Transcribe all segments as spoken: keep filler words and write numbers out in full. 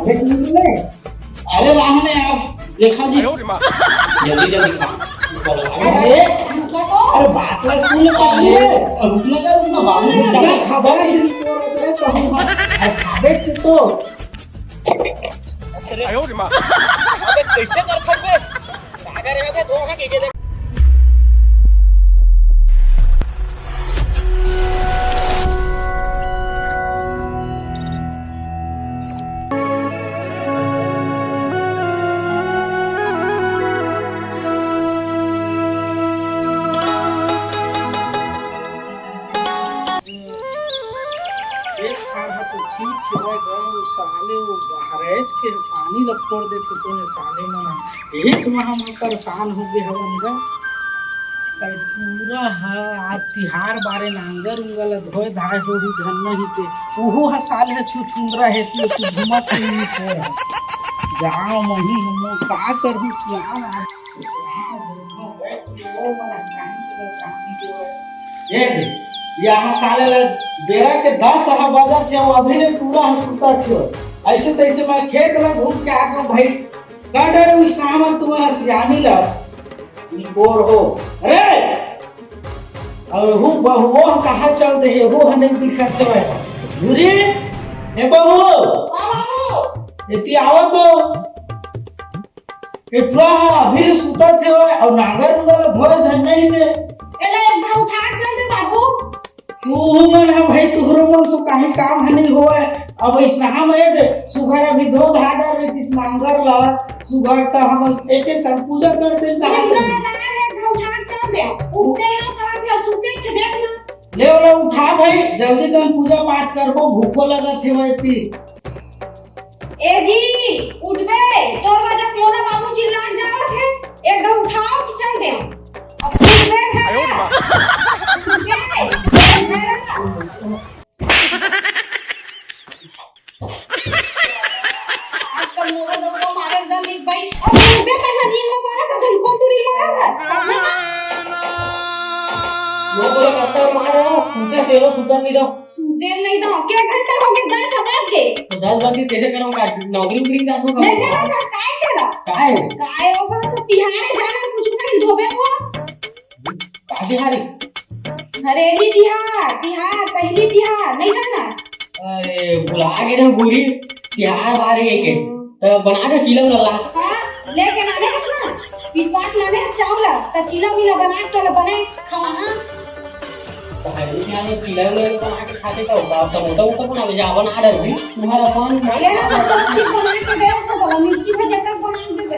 अरे, तू ले। अरे, राह में यार, देखा जी। जल्दी, जल्दी खा। अरे, अरे, रुका तो। अरे, बात ला सुन ले पहले। अरे, रुकना का, रुकना, बाबू। रुकना, खा, खा, खा। अरे, खाबे तो। अबे, कैसे कर सकबे? अगर यहाँ पे दो हाथ नीचे देख। एक खार ह तो ठीक हवय गा, वो साले वो बहरेज के पानी ल फोड़ देथे तेने साले मन ह। एक वहाँ मैं परेशान हो गए हवन गा। अरे पूरा ह आज तिहार बारे नांगर उंगर ल धोए धाए होही धन नहीं ते। उहू ह साले ह छुछुंदरा हे, तू, तू घुमत नहीं ते। गाँव मही हम का करहूँ सियान आज। ए दे, यहाँ साले ला बेरा के दस ह बजत हे, वो अभी ले टूरा ह सुतत हे। ऐसे तैसे मैं खेत ला घूम के आ गयो भाई। का डरे उस नाम तुमन सियानी ला निकोर हो। अरे! अरे हो बहुओ कहाँ चल दे हे, वो ह नहीं दिखत हे। बुरी, हे बहू, हाँ बाबू। एती आवत हो। ए टुरा ह अभी ले सुतत हे ओए, अउ नांगर उंगर ल धोए धन नहीं हे। एला एक घा उठा के चल दे बाबू। तू मन ह भाई, तुहरो मन सो काही काम ह नहीं होए। अब इसना हम ए दे, सुघर अभी धो धा डार रही इस नांगर ल, सुघर त हम एके संग पूजा करते कहा एक घा उठा के चल दे। उठते ना कहा के सुते छे देख ना। ले ओला उठा भाई, जल्दी कन पूजा पाठ करबो, भूखो लगत हे भाई ती। ए जी, उठबे, तोर वजह से मोला बाबू चिल्लात जावत हे। एक घा उठाओ कि चल दे। अब उठबे भैया। आयो रे माँ। उठबे, भैया। आजकल मोला दौड़ा मारे एकदम एक भाई। अब उठबे, तब नींद में मारा, तो धनको टुरी मारा था। मोर बोला कत्ता मारो, उठे तेरो सुधर नहीं रहो। सूते नहीं तो के घंटा हो गए, दस बज गए। तो दस बजे कैसे करूँगा? नौकरी उकरी का सोच नहीं रहा। करूँगा, काय करा? काय? काय होगा तो तिहार है, जाना कुछ कर धोबे वो। का तिहार है? हरेली तिहार, तिहार, पहली तिहार, नहीं जाना? अरे, भुला गए ना बुरी, तिहार बारे के। तो बना दे चिलम लल्ला। हाँ, लेके लाने हस ना। पिसवा के लाने हस चावल, त चिलम मिला बना के तोला बने खवा, हाँ। पहली जाने चिलम लल्ला बना के खाते तो बाप समोसा उठा बना ले जा, बना दे भी। तुम्हारा पान ले ना, तो सब चीज बना के दे, उसको बोला, मिर्ची भजिया तक बना के दे।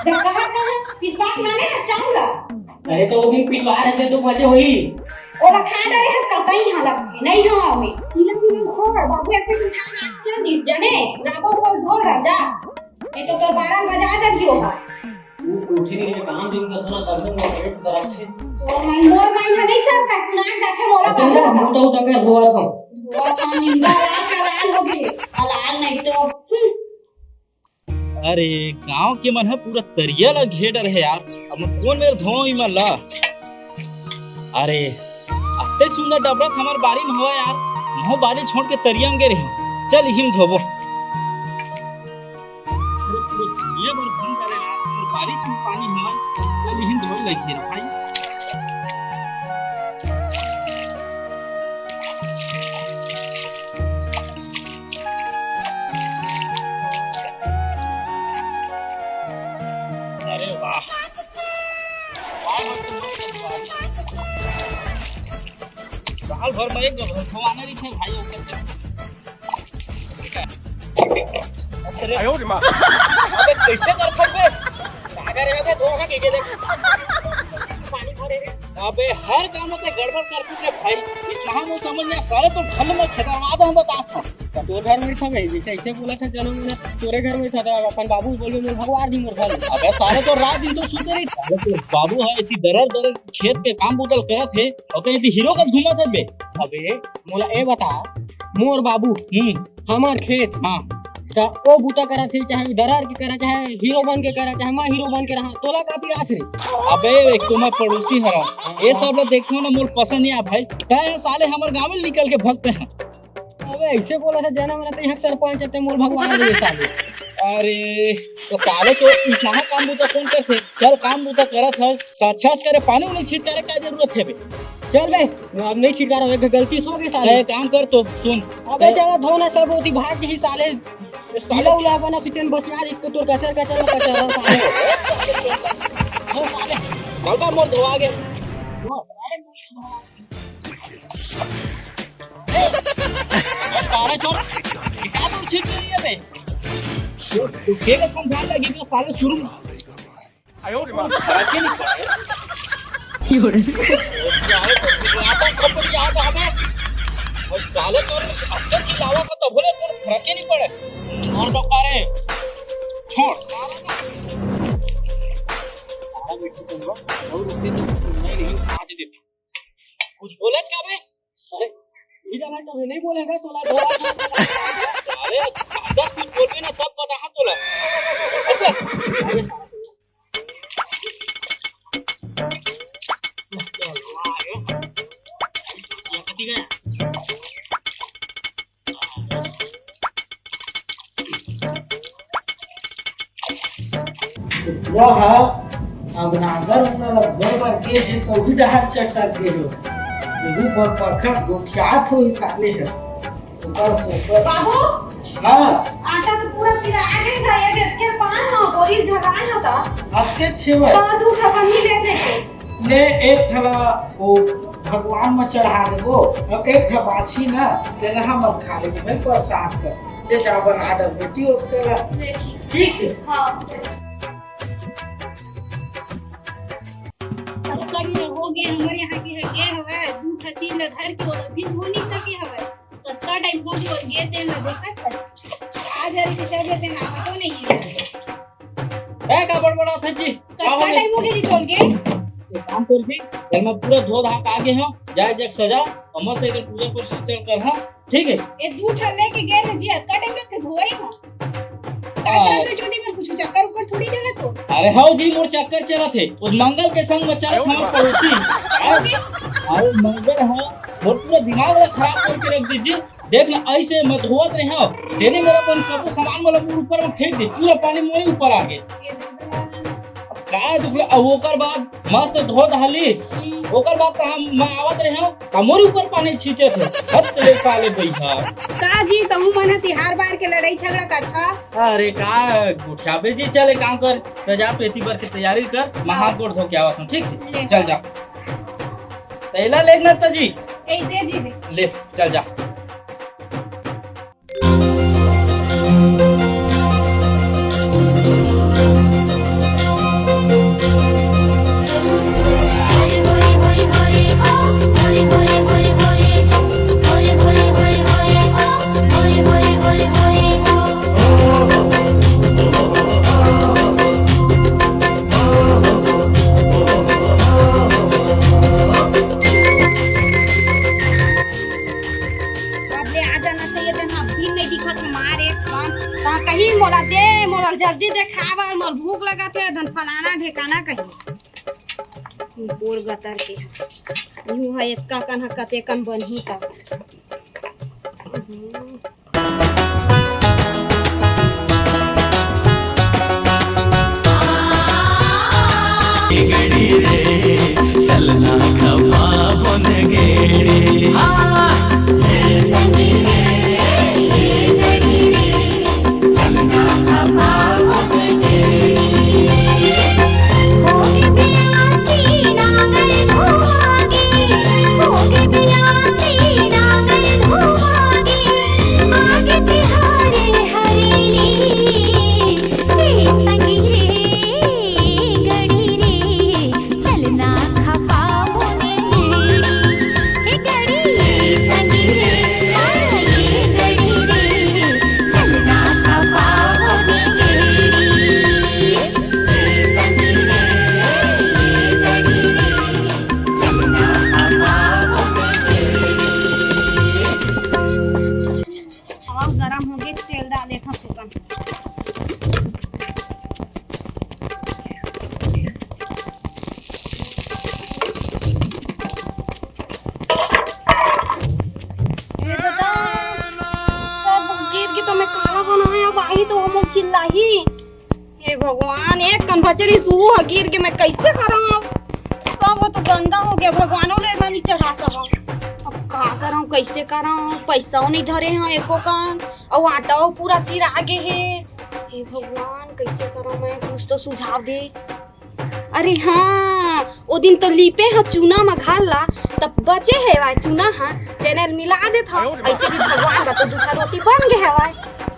डकहा कहाँ? पिसवा के लाने हस चावल। अरे तो वो दिन पिसवा रहे थे तो मजे हुई। ओला खा डरे हस कतई हालत में, नहीं हो हमें। पीला पीला घोर, बाबू एक मिनट खा खा चल दिस, जाने? राबो बोल घोर रह जा। नहीं तो तोर बारह बजा दे दियो हा। तू उठे नहीं, काम दिन का सुना, तब में मोर पेट दर्द छे। तोर माई, मोर माई ना नहीं सर का सुना जाके मोला अरे बाबू ना, का। मुंह तो उतर कर धोआ था। धोआ था, निंदा लाल का लाल हो गए। लाल नहीं तो, हम्म। अरे, गांव के मन ह पूरा तरिया ला घेर डरे हे यार। अब मैं कोन मेर धोवं इमन ला? अरे, अतेक सुंदर डबरा हमर बारी म हवय यार। महूं बारी छोड़ के तरिया म गे रेहेंव। चल, इही म धोबो। अरे, पूरा तरिया भर घूम डरे यार। हमर बारी म पानी हवय। चल, इही म धोए लग गे रे भाई। अरे वाह। साल भर में एक घंटा आना रहिथे भाई, ओकर चक्कर। अरे। आयो रे माँ। अबे कैसे कर सकबे? सागर है बे, दो हाथ ये देख। पानी भरे रे। अबे हर काम में ते गड़बड़ कर दे रे भाई। इसना हम समझ में सारे तो ठंड में खेतवा दे हम बता। तो घर में था भाई, जैसे ऐसे बोला था, चलो मैं तोरे घर में था, तो अपन बाबू बोल के मोर भगवान जी मोर घर। अबे सारे तो रात दिन तो सुते रही। सारे तो बाबू है इतनी दरर दरर खेत के काम बुतल करत हे, और ते इतनी हीरो का घूमत हे बे। अबे मोला ए बता, मोर बाबू, हम्म। हमर खेत, हाँ। त ओ बूता करा थे, चाहे डरार के करा, चाहे हीरो बन के करा, चाहे मैं हीरो बन के रहा, तोला का पिरात रे? अबे, एक तो मैं पड़ोसी हरा, ए सब ला देखो ना, मोर पसंद नहीं आ भाई। तै साले हमर गाँव में निकल के भगते हैं। अबे ऐसे बोला था, जाना मना तो यहाँ सरपंच है, ते मोर भगवान दे साले। अरे, तो साले तो इसना काम बूता कौन करथे? चल, काम बूता करत हस, तो अच्छा से करे, पानी उनी छिटकारे का जरूरत है बे? चल बे, अब नहीं छिटका रहा हूँ, एक गलती से हो गई साले। अरे, काम कर तो, सुन। अबे ए- चला धोना सब होती भाग ही साले। ए साले। उला उला बना किचन बस यार, इसको तो कचर कचर में कचर रहा साले। ए साले, चल बा। हाँ साले, चल बा मोर धोआ गे। ए साले चोर, क्या तुम छिप रही है बे? तू के का समझा लगी बे साले शुरू में। आयो रे माँ। फर्क ही नहीं पड़े। साले तो बिगड़ाता खपड़ी याद हमें। और साले चोर अब तो चिल्लावा को तो बोले, पर फर्क ही नहीं पड़े। और तो करे। छोड़। सारा का। सारा बेटी तुम लोग, और रुके तो नहीं, नहीं, आज देते। कुछ बोले क्या बे? अरे, इधर आ, कभी नहीं बोलेगा, तोला दो। अरे, दस कुछ बोलबे ना, तब पता है तोला। अबे, अरे, वो ह, अब नागर ओकर बर बर के हे, तो भी डहार चट कर के हो। यही पर परखा गोठियात हो ही साले है। ओकर सोकर। बाबू, हाँ। आटा तो पूरा सिरा आ गया था, ये देख के पान हो, बोरी झगान होता। अब के छेवा। तो दू ठा बनी दे दे के। ले एक ठला वो भगवान में चढ़ा देबो, अब एक ठा बाछी ना, तेला हमर खा लेबो भाई प्रसाद कर। ले जा बना दे बेटी, ओकर ला। ले ठीक। ठीक है। हाँ। अरे लगी हो गए, हमर यहाँ के है, के हवे, दू ठा चीज ले धर के ओला भी धो नहीं सके हवे। कतका टाइम हो गया, ये तेल ना देखा था। आ जा रही तो चल देते ना, आवा तो नहीं है। ए, का बड़बड़ाथस जी? का कतका होगे? टाइम हो गया जी तोल के? एक काम कर जी, कल मैं पूरा धो धा के आ गए हूँ, जाए जग सजा, और मस्त एक पूजा परिषद चल कर, हाँ, ठीक है? ए, दू ठन लेके गए ना जी, कतका टाइम लग के धोए हो? का हाँ। करत रहे ज्योति, मेरे कुछ चक्कर उक्कर थोड़ी चलत हो। अरे हाँ जी, मोर चक्कर चलत है, वो मंगल के संग में चलत हमारे पड़ोसी। अरे, अरे मंगल हाँ, मोर पूरा दिमाग ला खराब करके रख दीजिए। देख ना, ऐसे मैं धोवत रहे हूँ, डेली मेरा अपन सब सामान वाला मोर ऊपर में फेंक दे, पूरा पानी मोरे ऊपर आ गए। अब का दुख ले, अब ओकर बाद मस्त धो धाली, ओकर बाद तो हम, मैं आवत रहे हूँ, तो मोरे ऊपर पानी छींचे थे। हद ले साले बैठा। का जी, तहू मन ह तिहार बार के लड़ाई झगड़ा करथा? अरे का गोठियाबे जी, चल एक काम कर, तो जा तो एती बार के तैयारी कर, मैं हाथ गोड़ धो के आवत हूँ, ठीक है? ले। चल जा। तेला लेग ना जी। ए, दे जी, दे। ले, चल जा। अब ले आ जाना चाहिए, तेन ह अभी नहीं दिखत हे, मार एक ठन। तहाँ कहीं मोला दे, मोला जल्दी देखावर, मोर भूख लगत हे, धन फलाना ढेकाना कहीं। बोर गतर के। यूं है, एतका कन ह, कते कन बनही त। गेड़ी रे, चलना खपा बन गेड़ी। हाँ। लाही। हे भगवान, एक कन बचे रहिस, उहू ह गिर गे, मैं कइसे करंव? सब ह तो गंदा हो गया, भगवानो ले एला नइ चढ़ा सकंव। अब का करंव, कइसे करंव? पइसा नइ धरे हंव एको कन, अउ आटा पूरा सिरा गे हे। हे भगवान, कइसे करंव मैं? कुछ तो सुझाव दे। अरे हाँ, ओ दिन तो लीपे ह चूना म घर ला, तब बचे हेवय चूना ह, तेने ल मिला देथंव। अइसे भी भगवान बर तो दू ठा रोटी बन गे हेवय।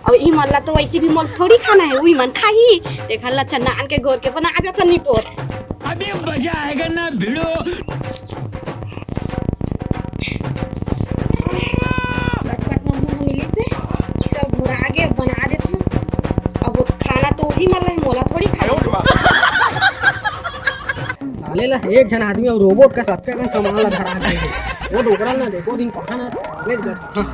अउ ई मन ला तो वइसे भी मोला थोड़ी खाना हे, उही मन खाही। तेखर ला छनान के घोर के बना देथंव निपोर। अभी मजा आएगा ना भिड़ो। कटकट म मुंह मिली से, चल घोरा गे, अब बना देथंव। अब वो खाना तो उही मन ला हे, मोला थोड़ी खाना हे। साले ला एक झन आदमी अउ रोबोट का सबके कन सामान ला धरा दे। वो डोकरा ना देखो दिन कहाँ ना आवे गा कहाँ।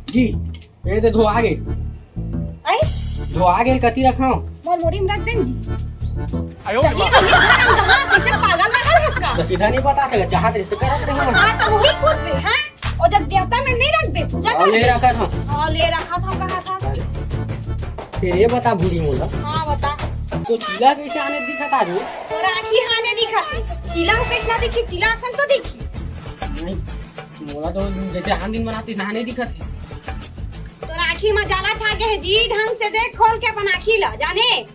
जी, ये दे धो आगे। आई? धो आगे कति रखंव? मोर मुड़ी में रख देन जी। आयो रे जल्दी माँ। जल्दी धर, हम कहाँ, कइसे पागल वागल हस का? तो सीधा नइ बता सकत, चाहत रहिस तो करत रहे। हाँ, तो उही कूद बे, हाँ? अउ जब देवता में नइ रखबे, पूजा अउ कर ले बे। रखत हंव। अउ ले रखत हंव, कहा था। अरे, फेर ये बता बूढ़ी मोला। हाँ, बता। तो चीला कइसे आने दिखत आज वो? तोर आँखी आने दिखत हे। चीला हो कइसना दिखही, चीला असन तो दिखही। नहीं, मोला तो जइसे आन दिन बनाते नहाने दिखत हे। तोर आँखी म जाला छा गे हे जी, ढंग से देख, खोल के अपन आँखी ला, जाने। हैं,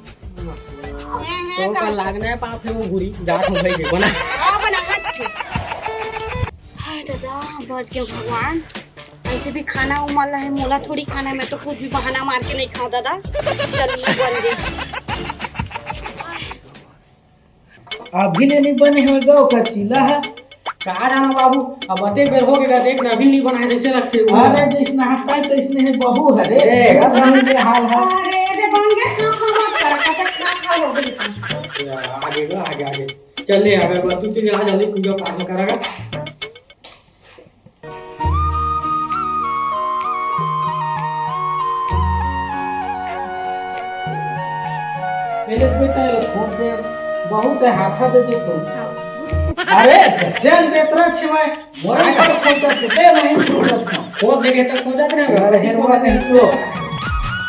हैं, तो का कहाँ से? लागना हे पाप हे वो बुरी, जात हो भाई के बना। हाँ, बना, हट। हाय दादा, बच गया भगवान। अइसे भी खाना उमल हे, मोला थोड़ी खाना हे, मैं तो खुद भी बहाना मार के नइ खांव दादा। चल, बन गे। अभी ले नइ बने हे गा ओकर चीला ह। का जाना बाबू, अब अतेक बेर हो गे गा, देख ना, अभी नइ बनाए, जइसे रखे हुए अरे, हैं। जइसना हाथ पाए तइसने हे बहू, अरे, ए। देख ना, ये हाल हे। अरे, अरे, बन गे, खा, खा, मत करा, कतक खा, खा हो गई। आगे गा, आगे, आगे। चल ले, अगर बतू के जा, जल्दी पूजा पाठ करा गा। पहले बेटा, ये खोद दे, बहुत है, हाथा दे दे तो। अरे, चल बेतरा छिवाय, मोरा पर खोद दे, दे, मैं खोद देता हूँ। खोद देगे तो खोदत रहे, अरे, हेरवा नहीं तो।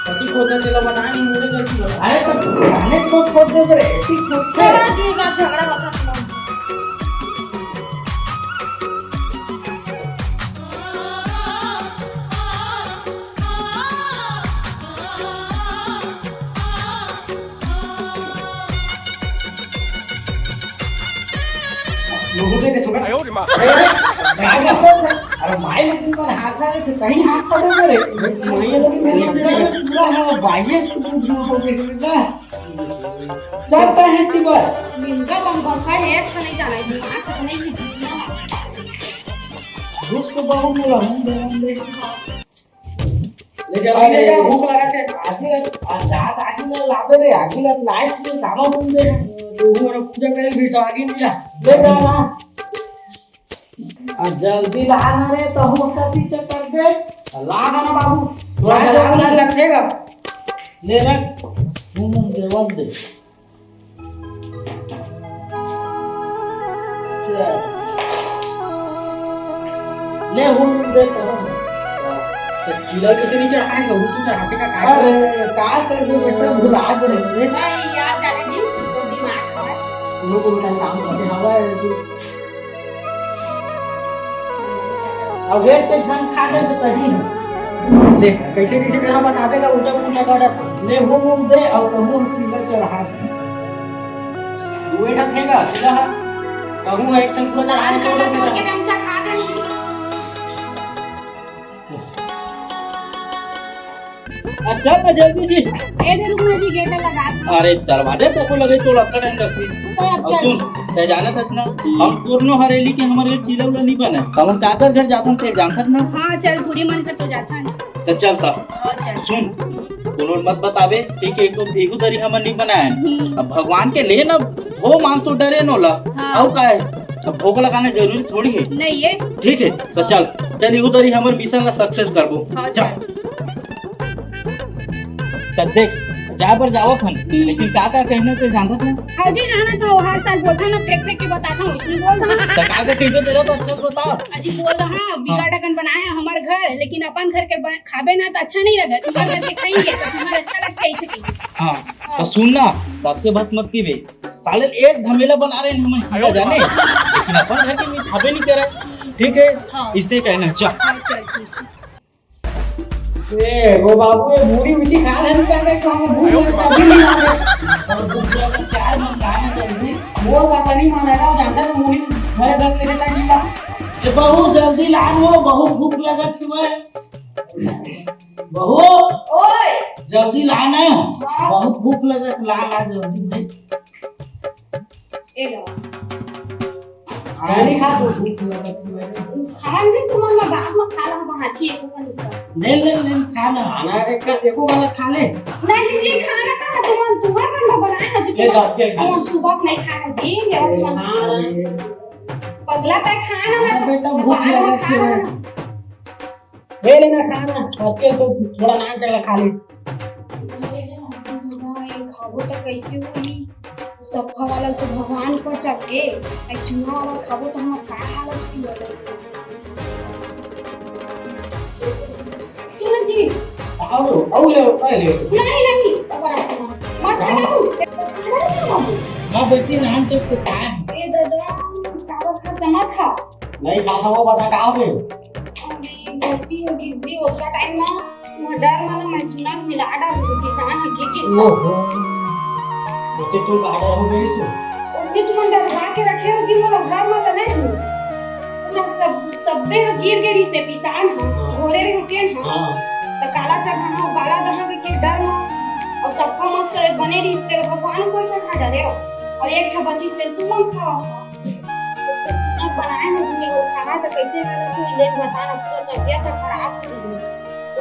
पति खोदना चला बता नहीं, मुझे गलती हो। अरे, तो खाने को खोद दे, पर ऐसी खोद दे। थोड़ा देर बाद झगड़ा होता था। मुझे के छोड़ा। आयो रे माँ। अरे, अरे, गाड़ी से कौन था? अरे, माई लोग तुम पर हाथ ला रहे थे, कहीं हाथ पड़े मेरे। माई लोग मेरे अंदर में पूरा है, बाईस को बुद्धि हो गई है। चलता है तिबर। निंदा बम बम का है, एक से नहीं जाना है, दिमाग खत्म नहीं है। घुस के बहुत बोला हूँ, दे, दे। ले चल, अरे, ले चल, भूख लगा के। आगे, आ, जात आगे ले लाबे रे, आगे ले लाइट से दाना तुम दे। तो वो पूजा करे भी तो आगे मिला। ले जाना। आ, जल्दी ला ना रे, तो हम उसका पीछे कर दे। ला ना ना बाबू, थोड़ा ला, सा ला, ला, ला। लगेगा। ले रख, घूम घूम दे, वन दे। चल। ले, हो, हो, दे, करो। तो चूल्हा कैसे नहीं चढ़ाएगा? वो तो चढ़ाते का काय अरे, का करबो बेटा, भुला दे रे। नहीं, यार, जाने दी, तो दिमाग खराब। वो तो बेटा काम करते हवा है, तू। अब एक पे झन खा दे तो सही है। ले, कैसे, कैसे करना बताबे ला, उल्टा पुल्टा कर। ले, वो मुंह दे, और वो चूल्हा चढ़ा दे। तू बैठा फेंका, सीधा हा। कहूँ एक ठन पूरा चढ़ा के चला, चला, चला। के दमचा खा दे। अच्छा, ना जल्दी जी। ए दे रुक ना जी, गेट लगा दे। अरे, दरवाजे तक को लगे तो लक्कड़ है रखी। तो अब अब चल। सुन, ते जानत हस ना, हम कोनो हरेली के हमर घर चीला उला नहीं बने। हम काकर घर जातन ते जानत ना। हाँ, चल, पूरी मन कर तो जाता है। तो चल तब। हाँ, चल। सुन, कोनो मत बताबे, ठीक है, एको, एको दरी हमन नहीं बनाए। हम्म। अब भगवान के ले ना, हो मांस तो डरे नो ला। हाँ। अउ का है? अब भोग लगाना जरूरी थोड़ी है। नहीं है। ठीक है, तो चल, चल, एको दरी हमर मिशन ला सक्सेस करबो। हाँ, जा। चल। चल देख, काय बर जावत हन, लेकिन का का कहना ते जानत हन। हाँ जी, जानत हव, हर साल बोलथन ना, फेंक फेंक के बताथन, वइसने बोल दहन। त का का कहिबे तेला तो अच्छा से बता। अजी बोल दहन, बिगड़ अकन बनाए हे हमर घर, लेकिन अपन घर के ब-, खाबे ना त अच्छा नहीं लगत, हमर घर के खाएंगे त हमर अच्छा लगथे, ऐसे कहिबे। हाँ, हाँ। तो सुन ना, बात के बात मत पीबे। साले एक धमेला बना रहे हैं हम, क्या जाने, लेकिन अपन घर के भी खाबे नहीं करे। ठीक है, हाँ। इससे कहना, चल। हाँ, चल, ठीक है। ए, वो बाबू, ये बूढ़ी उठी खा ले, निकल गई, तो हमें भूख लग, अभी नहीं आ रहे। और भूख लग, चार मन खाना जल्दी। वो पता नहीं मानेगा, वो जानता तो मुड़ी भरे दम लेके ताई जी का। ये बहुत जल्दी लान, वो बहुत भूख लगत हुए। बहू, ओए। जल्दी ला ना। हाँ। बहुत भूख लगत, ला, ला जल्दी भाई। ए लो। खाना नहीं खा, तो भूख लगत है। खाना जी, तुम ना बाद में खा लो, वहाँ छी एको का नहीं खा। ले, ले, ले, खा ना। खाना एक का, एको वाला खा ले। नहीं जी, खाना खा, तुम, तुम्हारा मन बनाए ना जी, ले, तुम, जाके खा। तुम सुबह नहीं खाना जी, ये ए, तुम हाँ। पगला पे खाना हाँ, ना, बेटा, भूख बाद में लगत खा है। ना। ले लेना खाना, अच्छे तो थोड़ा नान चला खा ले। खाबो तो कैसे होही? सफा वाला तो भगवान ऊपर चढ़ गे, आई चूहा वाला खाबो तो हमार का हालत होही? सुन जी। आओ, आओ ले, आओ ले। नहीं, नहीं, अब आ रहा हूँ। मत खाओ। खाओ। हाँ बेटी, नान तो खा। ए दादा, का खा, मत खा। नहीं खाता वो बता का हो गए? अरे, गलती हो गई जी, ओतका टाइम ना तुम डर में ना मैं चूना मिला डाल दूँ, किसान है ये किस्ता। ओहो। उससे तू का डर हो गई तू? उसने तुम डरवा के रखे हो जी, मोर घर में तो नहीं हूँ। पूरा सब, सब्बे ह गिर गे रिसे, पिसान ह, हाँ। घोरे रहे के ह। हाँ। तो काला चढ़ा हो, काला दहा के डर हो। और सबका मस्त बने रिस तेरे भगवान को चढ़ा डाले हो। और एक ठा बची से तू मन खावा। अब बनाए ना तुमने वो खाना तो कैसे वाला तू ले बता ना, पूरा तबियत तो खराब हो गई।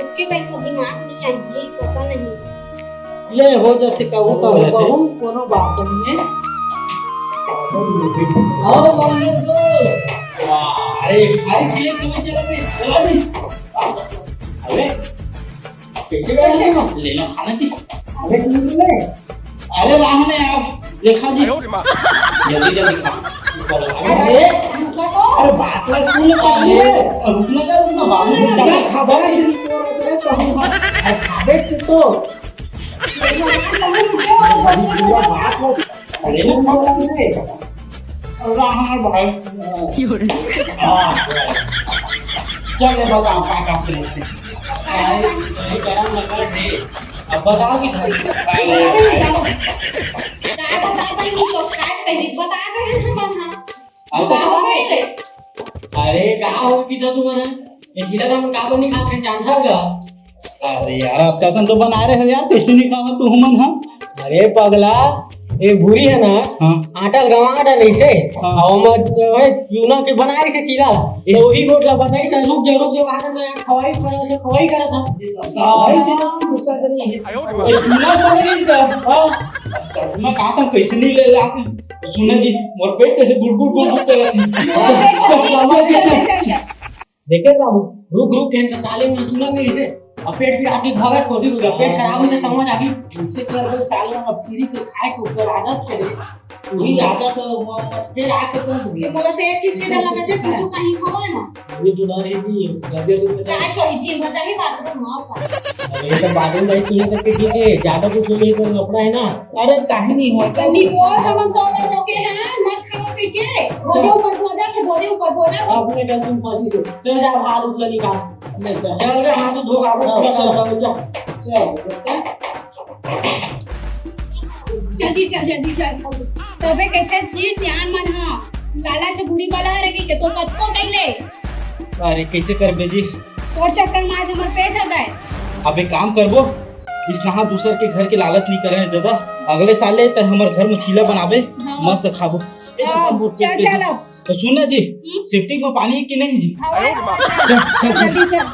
उसके टाइम तो दिमाग नहीं आई जी, पता नहीं। ले हो जैसे कहूँ, कहूँ, कहूँ, कोनो बात नहीं है। आओ, मंगल दोस्त। वाह, अरे, खाई छिए, तुम्हें चला दे, चला दे। अरे, कैसे कर रहे हो? ले लो खाना की। अरे, तुम ले। अरे, राम ने यार, देखा जी। जल्दी, जल्दी खा। अरे, अरे, बात ला सुन ले पहले। रुकना का, रुकना, बाबू। अरे, खाबे तो। अरे, बात ला अरे, अरे, हाँ, भाई। हाँ, चल, ये बताओ, का, का प्लेट है? अरे, गरम लगा दे। अब बताओ कि भाई, का ले? काय बतावं, नहीं तो खास पहले बता रहे हैं हम, हाँ। अब बताओ पहले। अरे, का हो गया तुम्हारा? ये खीरा हम का बनी खाते हैं, जानता होगा? अरे यार, अब तक तो बनाए रहे यार, कैसे नहीं खावा तू हमन, हाँ? अरे पगला, ये भूरी है ना, हाँ। आटा गंवा डाले से, हाँ। और मैं, मैं चूना के बनाए से चीला, तो वही गोट ला बनाई था, रुक जा, रुक जा, वहाँ से खवाई पड़ा, से खवाई करा था। हाँ। भाई, चीला गुस्सा करी है। ये चूना बने इसका, हाँ। मैं कहा था, कैसे नहीं ले ला? सुना जी, मोर पेट कैसे गुड़ गुड़ गुड़ गुड़ कर रहा था। देखे बाबू, रुक रुक के तो साले में सुना नहीं रे। अब पेट भी आके भगत को भी रुक, पेट खराब होने समझ आ गई। इसे कर दे साले में, अब फ्री के खाए के ऊपर आदत है रे। वही आदत है, वो फिर आके तो ये बोला तो एक चीज के डर लगा थे, कुछ कहीं खबर ना। ये तो डर ही नहीं है, तबियत तो का चाहिए थी, मजा ही बात तो माँ का। अरे तो बाबू भाई, तुम तो ठीक है, ज्यादा कुछ नहीं तो अपना है ना। अरे, काहे नहीं होय? तो निपोर हमन तो अगर रोके हैं, मत खाओ पी के। गोदे ऊपर सो जा, फिर गोदे ऊपर सो जा। अपने का तुम फंसी हो। चल जा, बाहर उठ ले निकाल। ले चल। चल रे, हाथ धो, बाबू, हाँ, चल, चल। चल, चल। चल, जल्दी चल, जल्दी चल। तबे कहते जी, सियान मन हा, लालच बुरी बला हरे के तो कतको कइले। अरे, कैसे करबे जी? तोर चक्कर में आज हमर पेट ह गए। अब एक काम करबो, इसनहा दूसर के घर के लालच नहीं करे दादा। अगले साले त हमर घर में चीला बनाबे, हाँ। मस्त खाबो। हाँ, चल, चल अब। तो सुन ना जी, हम्म। सेप्टिक में पानी है कि नहीं जी? हाँ। चल, चल, चल। जल्दी चल।